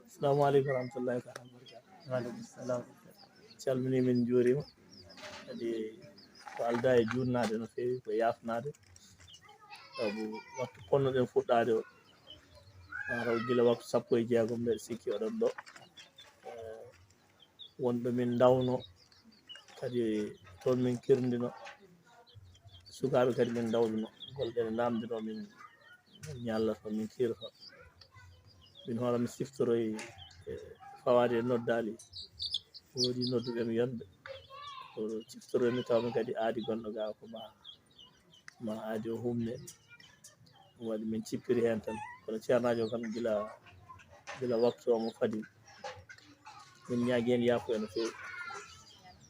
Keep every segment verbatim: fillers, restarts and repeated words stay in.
Assalamu aleykum wa rahmatullahi taala wa barakatuh. Wa aleykum salam. Calmini, min njuurima. Kadi ko alda e juutnaade no feewi, ko yaafnaade. Sabu waktu ponnoɗen fuɗɗaade o, mataw gila waktu sappo e jeegom mbeɗa sikki oɗon ɗo. Eh, wonɓe min ndawno, kadi toon min kirndino. Sukaaɓe kadi min ndawduno. Golle ɗe namdino min, min ñallata, min kiirata. Min hoore mi siftoroyi, eh, fawaade e noddaali. Woodi nodduɓe mi yonɓe. Ko siftoroyi mi taw mi kadi aadi gonɗo ga ko ma, ma aadi o humne. Ɗum waɗi min cippiri heen tan. Kono ceernaajo kam gila, gila waktu o mo fadi. Min ñaagi heen yaafuya no feewi.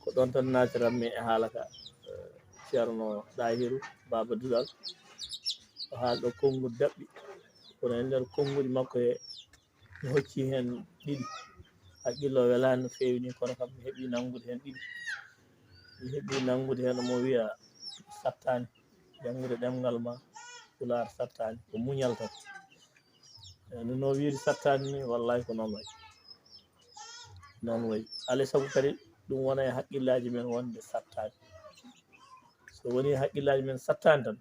Ko ɗoon tan naatiran mi e haala ka. Eh, Ceerno Ɗaahiru Baaba Duɗal, o haali ɗo konnguɗi daɓɓi. Kono e nder konnguɗi makko he, mi hocci heen ɗiɗi. Hakkille o welaani no feewi ni, kono kam mi heɓii nanngude heen ɗiɗi. Mi heɓii nanngude heen omo wiya sattaani. Janngude ɗemngal ma Pulaar sattaani, ko muñal tan. Eh, no, no wiide sattaani ni, wallahi ko noon wayi. Noon wayi. Alaa e sago kadi ɗum wona e hakkillaaji men wonde sattaani. So woni e hakkillaaji men sattaani tan,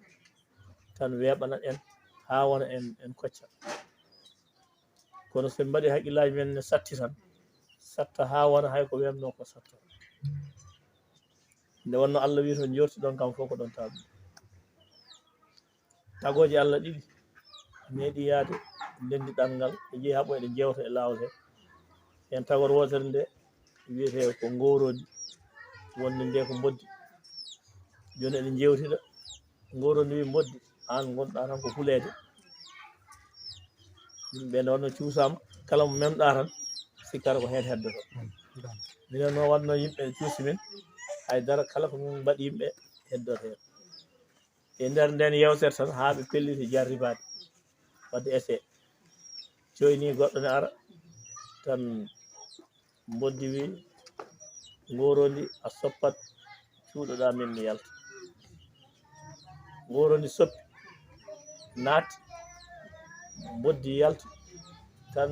tan weeɓana en haa wona en, en kocca. Kono so en mbaɗi hakkillaaji men ne satti tan, satta haa wona hay ko weeɓnoo ko satta. Nde wonno Allah wi to njoortiɗon kam fof ko ɗon taaɓi. Tagooje Allah ɗiɗi meeɗi yaade ndenndi ɗanngal, ɓe njehi haa ɓooya ɗe njeewta e laawol he. Heen tagore wootere nde wiyetee ko ngooroondi, wonde nde ko mboddi. Jooni eɗen njeewtida ngooroondi wi mboddi, aan ngonɗaa tan ko huleede. Yimɓe nde wonno cuusaama, kala mo memɗaa tan sikkata ko heen heddoto. Minen noon waɗno yimɓe cuusi min, hay dara kala ko min mbaɗi yimɓe heddoto heen. E nder ndeen yeewtere tan haa ɓe pelliti jarribaade, waɗde essai. Coyni goɗɗo ne ara tan, mboddi wi, ngooroondi a soppat, cuuɗoɗaa min mi yalta. Ngooroondi soppi, naati, mboddi yalti. Tan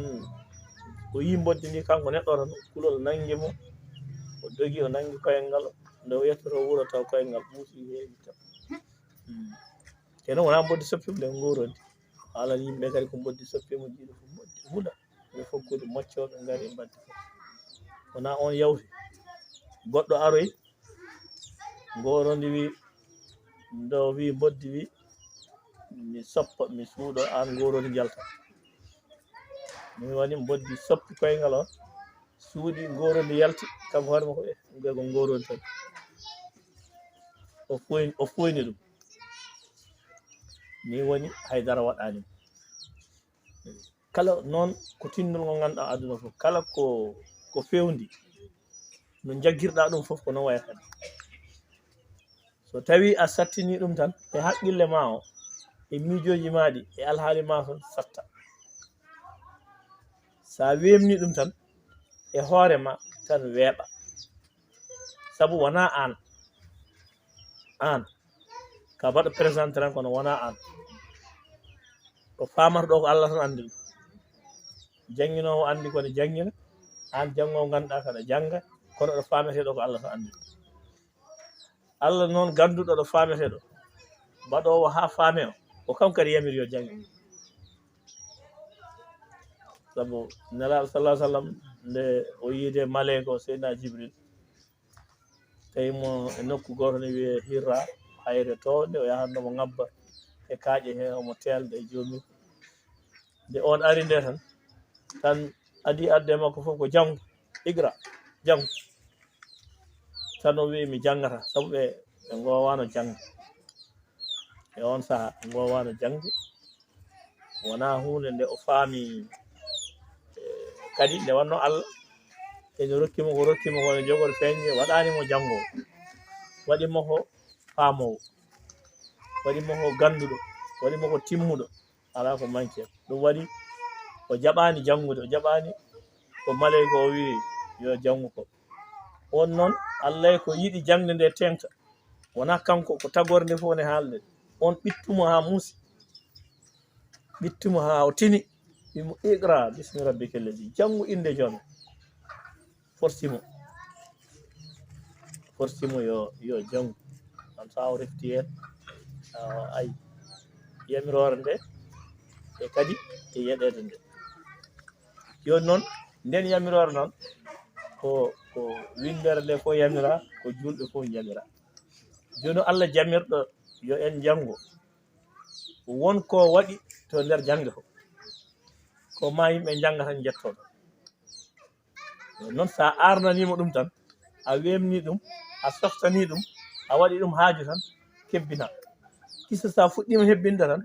o yii mboddi ndi, kanko neɗɗo tan, kulol nanngi mo, o dogi, o nanngi koyel ngal, nde o yettoto wuro taw koyel ngal ɓuuti, heewi tan. Hmm. Te noon wonaa mboddi soppi mo, nde ngooroondi. Haalan yimɓe kadi ko mboddi soppi mo, jiiɗo ko mboddi huɗa. Ɓe fof kadi moccooɓe ngari e mbaddi fof. Wonaa oon yawti. Goɗɗo aroyi, ngooroondi wi, ndo wi mboddi wi, mi soppa, mi suuɗo, aan ngooroondi njalta. Mi woni mboddi soppi koyngal on, suuɗi ngooroondi yalti, kam hoore makko, eh, ɗum ko ngooroondi tan. O fuuyni, o fuuyni ɗum. Ni woni hay dara waɗaani mo. Kala noon ko tinndol ngol ngannduɗaa aduna fof, kala ko, ko fewndi, no njaggirɗaa ɗum fof ko noon wayata ni. So tawii a sattinii ɗum tan, e haqqille maa o, e miijooji maa ɗi, e alhaali maa fof satta. So a weemnii ɗum tan, e hoore ma tan weeɓa. Sabu wonaa aan. Aan. Ka mbaɗa présenté tan kono wonaa aan. Ko faamata ɗo ko Allah tan anndi ɗum. Jannginoowo anndi ko ne janngina, aan janngoowo ngannduɗaa kaɗa jannga, kono ɗo faametee ɗo ko Allah tan anndi ɗum. Allah noon gannduɗo ɗo faametee ɗo, mbaɗoowo haa faamee o, ko kanko kadi yamiri yo jannge. Sabu Nelaaɗo sallallahu alaihi wasallam nde o yiide maleyka o Seydina Jibril, tawi mo e nokku gooto ne wiyee Hirra, hayre townde, o yahatno mo ngabba e kaaƴe he, omo teelda e joomi. Nde on ari nde tan, tan adii adde makko fof ko janngu, iqra, janngu. Tan o wiyi mi janngata, sabu ɓe, ɓe ngoowaano jannga. E on saha, ɓe ngoowaano jannge. Wonaa huunde nde o faami, eh, kadi nde wonno Allah ene rokki mo ko rokki mo ko, ene jogori feeñde, waɗaani mo janngoowo. Waɗi mo ko faamoowo. Waɗi mo ko gannduɗo. Waɗi mo ko timmuɗo. Alaa ko manki. Ɗum waɗi o jaɓaani janngude, o jaɓaani ko maleyka o wiyi yo janngu ko. On noon, Allah ko yiɗi jaŋde nde teeŋta. Wonaa kanko, ko tagorde nde fof ne haalde. On ɓittumo haa muusi, ɓittumo haa o tini, wimo iqra bismi rabbika alladi, janngu innde joom, forsi mo, forsi mo yo yo janngu. An sa o refti heen, a ay yamiroore nde e kadi e yeɗeede nde. Jooni noon, nden yamiroore noon, ko ko winndere nde fof yamira, ko juulɓe fof njamira. Jooni Allah jamirɗo yo en njanngo, won ko waɗi to nder jaŋde ko, ko ma yimɓe njannga tan njettoo ɗo. Noon, so a aarnaniima ɗum tan, a weemnii ɗum, a softanii ɗum, a waɗi ɗum haaju tan, kebbina. Kisa so a fuɗɗiima hebbinde tan,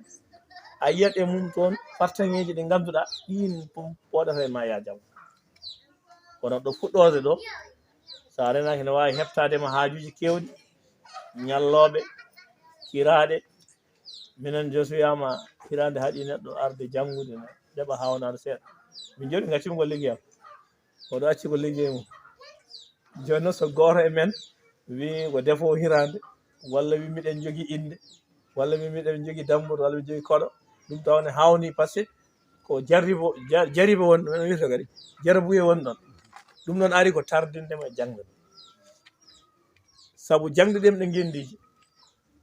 a yiyat e mum toon fartaŋeeji ɗi ngannduɗaa ɗiin fof pooɗata e ma yaa janngo. Kono ɗo fuɗɗoode ɗo, so a renaaki, ne waawi heɓtaade ma haajuuji keewɗi, ñallooɓe, kiraaɗe. Minen josoyaama hiraande haɗi neɗɗo arde janngude, ne heɓa haawnaaɗo seeɗa. Min jooɗi ngacci mo ko liggey am. Oɗo acci ko liggey mum. Jooni noon, so gooto e men wii ko defoowo hiraande, walla wii miɗen njogii innde, walla wii miɗen njogii dammburu, walla miɗen njogii koɗo, ɗum tawa ne haawnii, parce que ko jarribo, ja-, jaribo won, no wiyata kadi, jarabuye won ɗon. Ɗum noon ari ko tardinde mo e jaŋde. Sabu jaŋde ɗemɗe ngenndiije,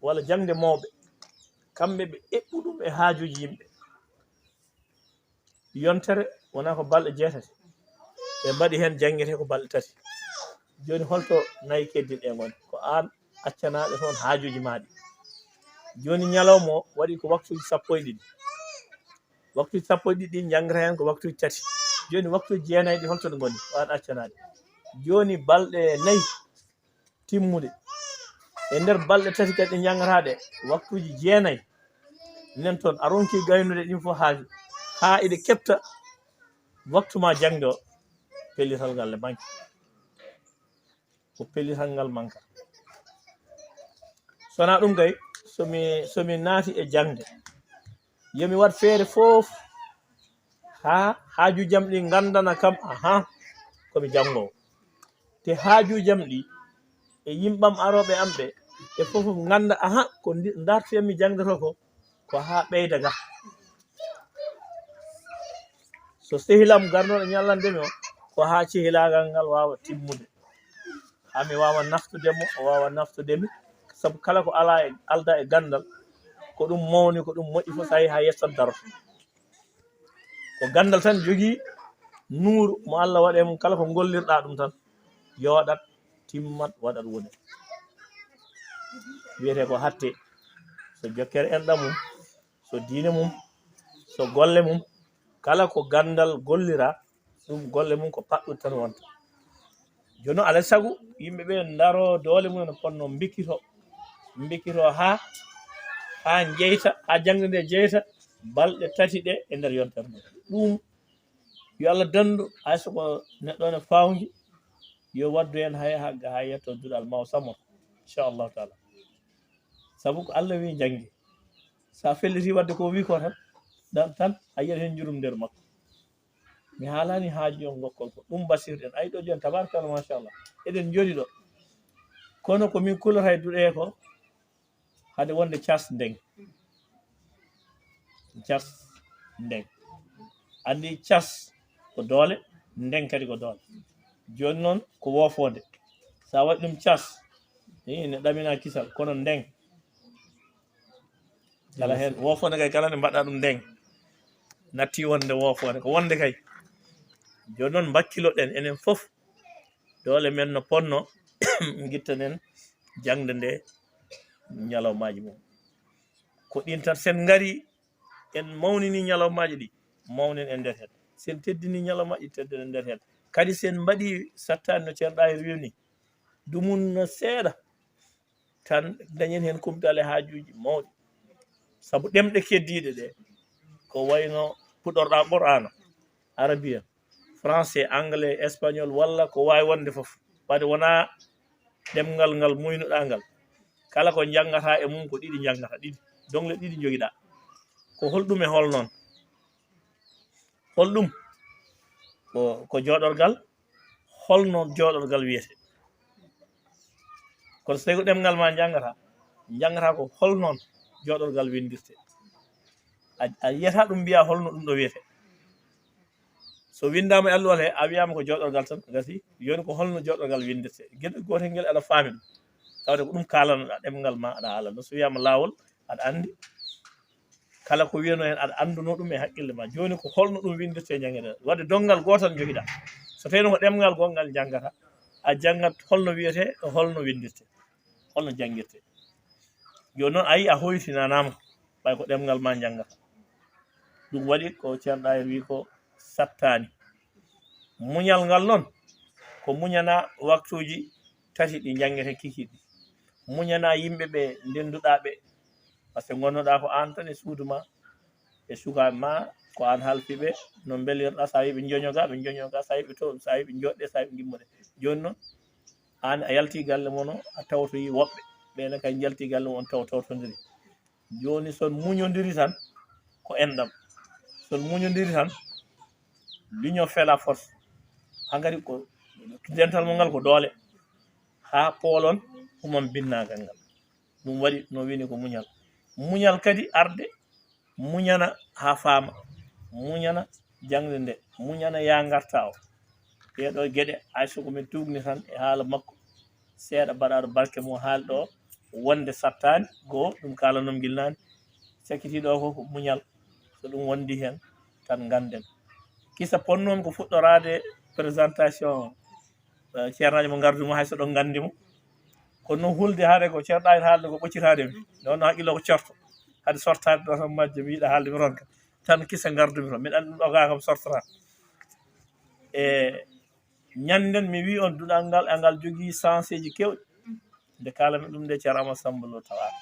walla jaŋde mawɓe, kamɓe ɓe eɓɓu ɗum e haajuuji yimɓe. Yontere wonaa ko balɗe jeetati, ɓe mbaɗi heen, janngete ko balɗe tati. Jooni, holto nayi keddiiɗe ngoni? Ko aan accanaaɗo toon haajuuji maa ɗi. Jooni, ñalawma o waɗi ko waktuuji sappo e ɗiɗi. Waktuuji sappo e ɗiɗi ɗi, njanngata heen ko waktuuji tati. Jooni, waktuuji jeenayi ɗi, holto ɗi ngoni? Ko aan accanaaɗi. Jooni, balɗe nayi timmude. E nder balɗe tati kadi ɗe njanngataa ɗe, waktuuji jeenayi nen toon, a ronki gaynude ɗin fof haaju, haa iɗe keɓta waktu ma jaŋde o, pellital ngal ne manki. Ko pellital ngal manka. So wonaa ɗum kay, so mi, so mi naati e jaŋde, yo mi waɗ feere fof haa haajuuji am ɗi nganndana kam, aha, ko mi janngoowo. Te haajuuji am ɗi e yimɓe am arooɓe am ɓe, ɓe fof fof ngannda, aha, ko ndi-, ndartiyam mi jaŋde to ko, ko haa ɓeyda ga. So sehil am garnooɗo ñallande mi o, ko haa cehilaagal ngal waawa timmude. Haa mi waawa naftude mo, o waawa naftude mi. Sabu kala ko alaa e, aldaa e ganndal, ko ɗum mawni, ko ɗum moƴƴi fof, so a yehii haa yeeso tan daroto. Ko ganndal tan jogii nuuru mo Allah waɗi e mum, kala ko ngollirɗaa ɗum tan, yooɗat, timmat, waɗat woni. Wiyetee ko hatte. So jokkere enɗam mum, so diine mum, so golle mum, kala ko ganndal golliraa, ɗum golle mum ko paɗɗude tan wonta. Jooni noon, alaa e sago yimɓe ɓe ndaroo doole mum no fotnoo, mbikkitoo, mbikkitoo haa, haa njeyta, haa jaŋde nde jeyta balɗe tati ɗe e nder yontere nde. Ɗum yo Allah danndu, hay so ko neɗɗo ne fawnji, yo waɗdu heen hay ha, ha yetto duɗal ma o sammoto, inchallahu taala. Sabu ko Allah wi janngi. So a felliti waɗde ko o wi ko tan, ɗan tan a yiyat heen njurum nder makko. Mi haalaani haaju on ngokkol ko ɗum basirɗen. Ay ɗo jooni, tabarakallah, machallah. Eɗen njooɗi ɗo. Kono ko min kulata e duɗe ko, hade wonde cas ndeng. Cas ndeng. Anndi cas ko doole, ndeng kadi ko doole. Jooni noon ko woofoonde. So a waɗi ɗum cas, ii, ne ɗamina kisal, kono ndeng. Kala heen, woofoonde kay, kala nde mbaɗɗa ɗum ndeng, natti wonde woofoonde, ko wonde kay. Jooni noon, mbakkiloɗen enen fof, doole men no ponno, ngittanen jaŋde nde, ñalawmaaji mum. Ko ɗin tan, sen ngari, en mawnini ñalawmaaji ɗi, mawnen en nder heen. Sen teddini ñalawmaaji, tedden en nder heen. Kadi sen mbaɗi sattaani no Ceerno Ɗaahir wiyi ni, dumun no seeɗa, tan dañen heen kumtale haajuuji mawɗi. Sabu ɗemɗe keddiiɗe ɗe, ko wayno puɗorɗaa Qur'aana, arabiya, français, anglais, espagnol, walla ko waawi wonde fof. Ɓade wonaa ɗemngal ngal muynuɗaa ngal. Kala ko njanngataa e mum ko ɗiɗi njanngataa, ɗiɗi, dongle ɗiɗi njogiɗaa. Ko holɗum e hol noon? Holɗum? Ko, ko jooɗorgal. Hol noon jooɗorgal wiyetee? Kono so tawi ko ɗemngal ma njanngataa, njanngataa ko hol noon jooɗorgal winndirtee. A yiyata ɗum mbiya holno ɗum ɗo wiyetee. So winndaama e alluwal he, a wiyaama ko jooɗorgal tan gasi. Jooni ko holno jooɗorgal winndirtee? Geɗel gootel ngel aɗa faami ɗum, tawde ko ɗum kaalanoɗaa, ɗemngal ma aɗa haala ɗum. So wiyaama laawol, aɗa anndi kala ko wiyano heen, aɗa annduno ɗum e haqqille ma. Jooni ko holno ɗum winndirtee, njanngetee? Waɗde donngal gootal njogiɗaa. So tawino ko ɗemngal gonngal njanngata, a janngat holno wiyetee, holno winndirtee, holno janngirtee. Jooni noon a yii a hoytinanaama, ɓay ko ɗemngal ma njanngata. Ɗum waɗi ko Ceerno Ɗaahir wii ko sattaani. Muñal ngal noon ko muñana waktuuji tati ɗi njanngete kikiiɗe. Muñana yimɓe ɓe ndennduɗaa ɓe, par ce que ngonnoɗaa ko aan tan e suudu ma, e sukaaɓe ma, ko aan halfi ɓe, no mbelirɗaa, so a wii ɓe njoñoga, ɓe njoñoga, so a wii ɓe to, so a wii ɓe njooɗde, so a wii ɓe ngimmude. Jooni noon, aan a yalti galle mon o, a tawtoyi woɓɓe, ɓeene kay njalti galle mon taw tawtondiri. Jooni so on muñondiri tan, ko enɗam. So on muñondiri tan, l'union fait la force. Hankadi ko dental mon ngal ko doole. Haa poolon humam binnaagal ngal. Ɗum waɗi no wini ko muñal. Muñal kadi arde, muñana haa faama, muñana jaŋde nde, muñana yaa ngarta o. Ɗee ɗoo geɗe, hay so ko min tuugni tan e haala makko, seeɗa baɗaaɗo barke mo haali ɗoo, wonde sattaani, goo, ɗum kaalanoo-mi gila naane, sakkitiiɗo o ko, ko muñal. So ɗum wondi heen, tan ngannden. Kisa ponnoon ko fuɗɗoraade présentation, eh, ceernaajo mo ngardu mo, hay so ɗon nganndi mo. Kono noon hulde haade ko ceerno Ɗaahir haalde ko ɓoccitaade mi. Nde wonno hakkille ko corto. Hade sortaade ɗo tan majje mi yiɗa haalde mi ronka. Tan kisa ngardu mi toon. Miɗa anndi ɗum ɗo gaa kam sortata. E ñannden mi wii on duɗal ngal, angal jogii sanseeji keewɗi. Nde kaalanmi ɗum nde, Ceerno Amadou Samba Lo tawaaka.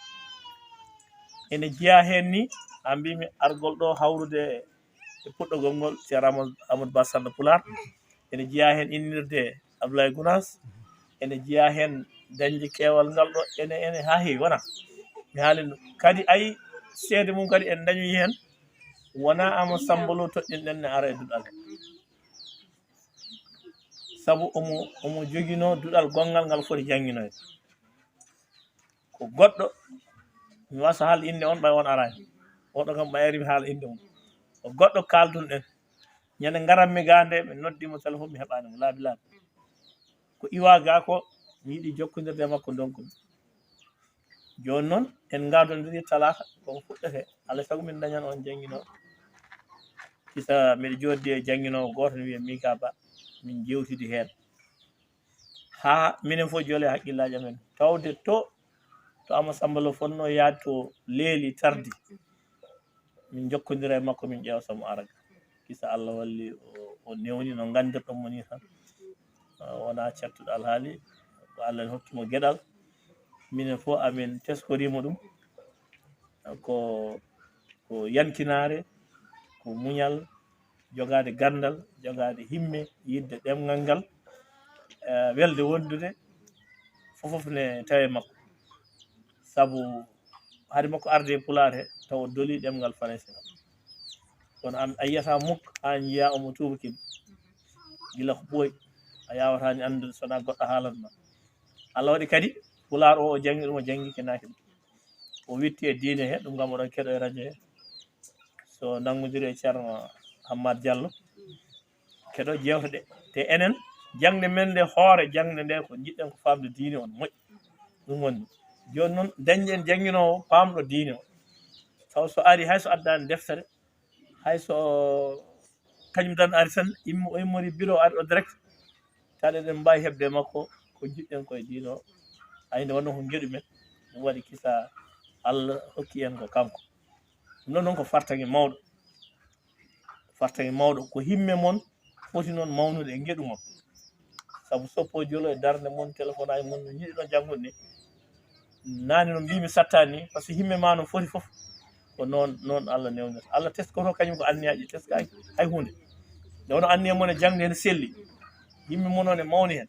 Ene jeyaa heen ni, a mbiimi argol ɗo hawrude e puɗɗogol ngol, Ceerno Amadou, Amadou Ba Sannda Pulaar. Ene jeyaa heen innirde Abdoulaye Gounass. Ene jeyaa heen dañde keewal ngal ɗo. Ene, ene haa heewi, wonaa? Mi haali ɗum. Kadi ay seede mum kadi en dañoyi heen. Wonaa Amadou Samba Lo toɗɗinɗen ne ara e duɗal he. Sabu omo, omo joginoo duɗal gonngal ngal foti jannginoyde. Ko goɗɗo, mi wasa haal innde on, ɓay on araani. Oɗo kam ɓayri mi haala innde mum. Ko goɗɗo kaaldun ɗen. Ñande ngaran mi gaa nde, mi noddi mo téléphone, mi heɓaani mo laabi laabi. Ko iwa gaa ko, mi yiɗi jokkondirde e makko ndonku. Jooni noon, en ngaadondiri talaata, koko fuɗɗete. Alaa e sago min dañan on jannginooɗo. Kisa miɗo jooɗdi e jannginoowo gooto, ne wiyee Mika Ba. Min jewtidi heen. Haa minen fof jole hakkillaaji amen. Tawde to, to Ama Samba Lo fotnoo yaade to leeli tardi. Min njokkondira e makko, min ƴeewa so mo ara ga. Kisa Allah walli o, o newni no nganndirɗon mo ni tan. Ah, wonaa cattuɗo alhaali, ko Allah ne hokki mo geɗal. Minen fof amin teskoriima ɗum. Ko, ko yankinaare, ko muñal, jogaade ganndal, jogaade himme, yiɗde ɗemngal ngal, eh, welde wondude, fof fof ne tawe makko. Sabu hade makko arde e Pulaar he, taw o doli ɗemngal Faransi ngal. Kono an, a yiyata muk, an yiya omo tuubakima. Gila ko ɓooyi, a yawata ni anndude, so wonaa goɗɗo haalan ma. Allah waɗi kadi, Pulaar o, o janngi ɗum, o janngi ke naaki ɗum. O witti e diine he, ɗum kam oɗon keɗo e radio he. So nanngodiri e Ceerno Hammad Diallo, keɗo jeewte ɗe. Te enen, jaŋde men nde hoore, jaŋde nde ko njiɗɗen ko faamde diine on moƴƴi. Ɗum woni. Jooni noon, dañɗen jannginoowo paamɗo diine o. Taw so ari, hay so addaani deftere, hay so kañum tan ari tan, immo-, o immori bureau, ari o direct, tawa eɗen mbaawi heɓde e makko ko njiɗɗen ko e diine o. Ay nde wonnoo ko ngeɗu men, ɗum waɗi kisa Allah hokki en ko kanko. Ɗum ɗon noon ko fartaŋŋe mawɗo. Fartaŋŋe mawɗo, ko himme mon foti noon mawnude e ngeɗu mon. Sabu soppo jolo e darnde mon, téléphone aji mon, no njiɗi ɗon janngude ni. Naane no mbiimi sattaani ni, par ce que himme ma no foti fof. Ko noon, noon Allah newnata. Allah teskoto kañum ko anniyaaji, teskaaki hay huunde. Nde wonno anniya mon e jaŋde heen selli. Himme mon on e mawni heen.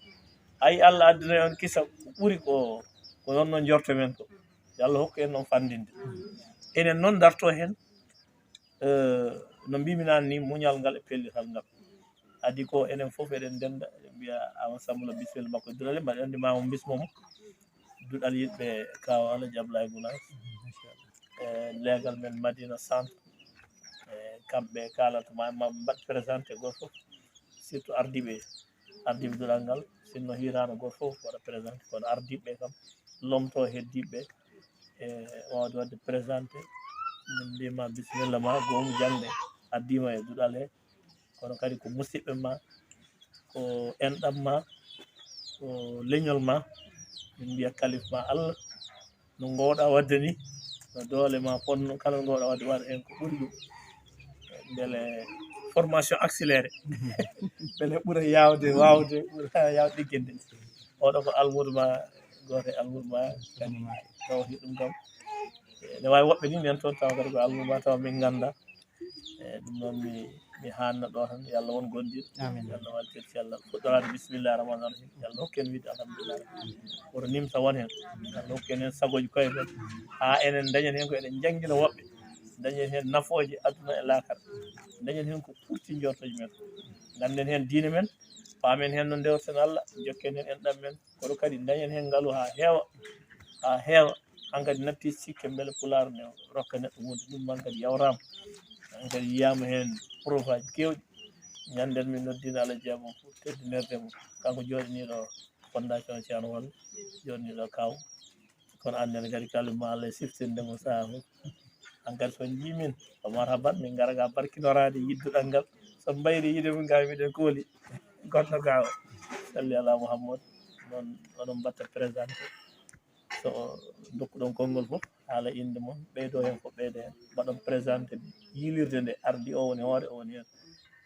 Ay Allah addinoy on kisa ko ɓuri ko, ko noon noon njorto men ko. Yo Allah hokku en noon fanndinde. Enen noon darto heen, eh, no mbiimi naan ni, muñal ngal e pellital ngal. Adi ko enen fof eɗen ndennda, eɗen mbiya Ama Samba Lo bisimilla makko e duɗal, mbaɗa anndi ma mo bismo mo. Duɗal yiɗɓe Kaaw Alaji Ablaye Gounass. e leegal men Madina Centre. E kamɓe kaalata ma, ma mbaɗ présenté gooto fof, surtout ardiiɓe, ardiiɓe duɗal ngal. Sinno hiiraano gooto fof waɗa présenté, kono ardiiɓe ɓe kam lomto heddiiɓe ɓe, e waawde waɗde présenté. Min mbiyma bisimilla ma, goomu jaŋde addiima e duɗal he. Kono kadi ko musidɓe ma, ko enɗam ma, ko leñol ma. Min mbiya kalif ma Allah, no ngoowɗa waɗde ni, no doole ma ponno, kala no ngoowɗa waɗde, waɗa heen ko ɓuri ɗum. Mbele formation accéléré, mbele ɓura yaawde, waawde, ɓura yaawde ɗigginde. Oɗo ko almuudo ma, gooto e almuudo ma, kadi tawti ɗum kam. Ne waawi woɓɓe ni nen toon, tawa kadi ko almuudo ma, tawa min ngannda. E ɗum noon mi, mi haanna ɗo tan, yo Allah won gondiiɗo. Amin. Yo Allah waltir cellal. Fuɗɗoraade bisimillahi rahmaani rahim. Yo Allah hokku en wiide alhamdulillahi. Woto nimsa won heen. Yo Allah hokku en heen sagooji koye men. Haa enen ndañen heen ko eɗen njanngina woɓɓe. Ndañen heen nafooje aduna e laakara. Ndañen heen ko ɓurti njortooji men. Ngannden heen diine men. Paamen heen no ndewreten Allah. Njokken heen enɗam men. Kono kadi ndañen heen ngalu haa heewa. Haa heewa. Hankadi natti sikke mbele Pulaar ne rokka neɗɗo wonde ɗum, hankadi yawraama. Hankadi yiyaama heen preuve aji keewɗi. Ñannden min noddiino Alaji Jeego fof teddinirde mo. Kanko jooɗiniiɗo fondation Ceerno Wal, jooɗiniiɗo kaw. Kono annden kadi kala ma Allah e siftinde mo sahaa fof. Hankadi so njii min, ko marhaban, min ngara ga barkinoraade yidduɗal ngal. So mbayri yiide mum ga miɗen kooli. Goɗɗo gawa. Salli ala Muhammad. Noon onon mbatta présenté. So ndokkuɗon konngol fof, haala innde mon, ɓeydo heen fof, ɓeydo heen. Mbaɗon présenté yiilirde nde, ardi o woni hoore, o woni heen.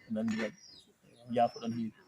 Nandi kadi. Njaafoɗon hiide.